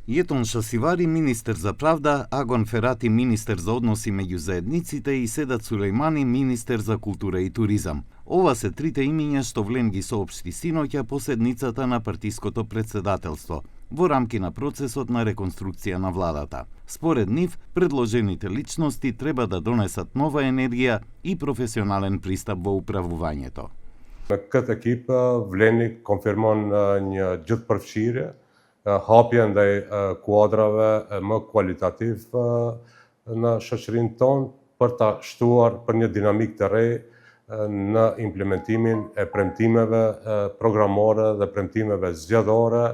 Јетон Шасивари, министер за правда, Агон Ферати, министер за односи меѓу заедниците и Седат Сулејмани, министер за култура и туризам. Ова се трите имиња што Влен ги соопшти синоќа по седницата на партиското претседателство, во рамки на процесот на реконструкција на владата. Според нив, предложените личности треба да донесат нова енергија и професионален пристап во управувањето. Në këtë ekip, Vleni konfirmon një gjithë përfshirje, hapje ndaj kuadrave më kualitativ në shoqërinë tonë për ta shtuar për një dinamik të re në implementimin e premtimeve programore dhe premtimeve zgjedhore,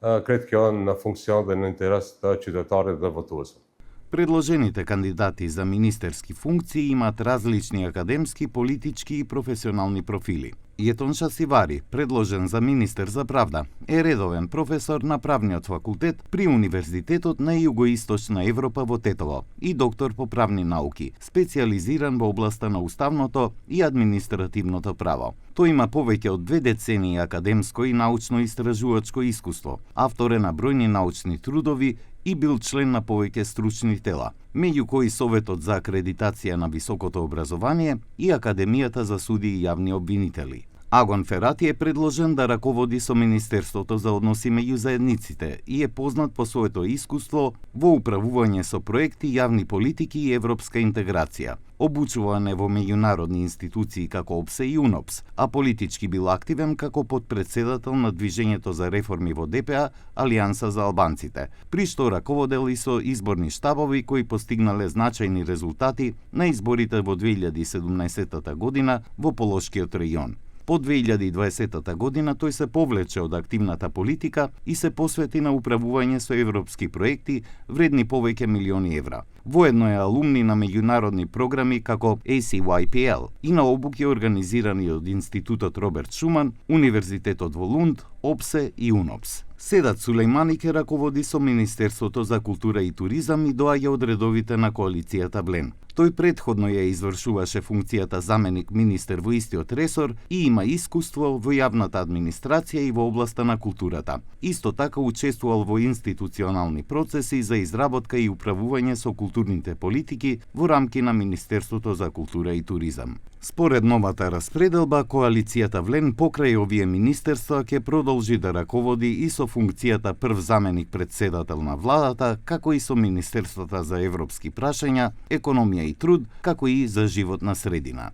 kretë kjo në funksion dhe në interes të qytetarit dhe votuesve. Предложените кандидати за министерски функции имаат различни академски, политички и професионални профили. Јетон Шасивари, предложен за министер за правда, е редовен професор на правниот факултет при Универзитетот на Југоисточна Европа во Тетово и доктор по правни науки, специјализиран во областа на уставното и административното право. Тој има повеќе од 2 децении академско и научно-истражувачко искуство, автор е на бројни научни трудови и бил член на повеќе стручни тела, меѓу кои Советот за акредитација на високото образование и Академијата за суди и јавни обвинители. Агон Ферати е предложен да раководи со Министерството за односи меѓу заедниците и е познат по своето искуство во управување со проекти, јавни политики и европска интеграција. Обучуван е во меѓународни институции како ОПСЕ и УНОПС, а политички бил активен како подпредседател на Движењето за реформи во ДПА, Алијанса за албанците, при што раководел и со изборни штабови кои постигнале значајни резултати на изборите во 2017 година во Полошкиот регион. По 2020 година тој се повлече од активната политика и се посвети на управување со европски проекти вредни повеќе милиони евра. Воедно е алумни на меѓународни програми како ACYPL и на обуки организирани од Институтот Роберт Шуман, Универзитетот во Лунд, ОПСЕ и УНОПС. Седат Сулејмани ке раководи со Министерството за култура и туризам и доаѓа од редовите на коалицијата Влен. Тој претходно ја извршуваше функцијата заменик министер во истиот ресор и има искуство во јавната администрација и во областа на културата. Исто така учествувал во институционални процеси за изработка и управување со културните политики во рамки на Министерството за култура и туризам. Според новата распределба, коалицијата Влен покрај овие министерства ќе продолжи да раководи и со функцијата прв заменик председател на владата, како и со министерствата за европски прашања, економија и труд, како и за животна средина.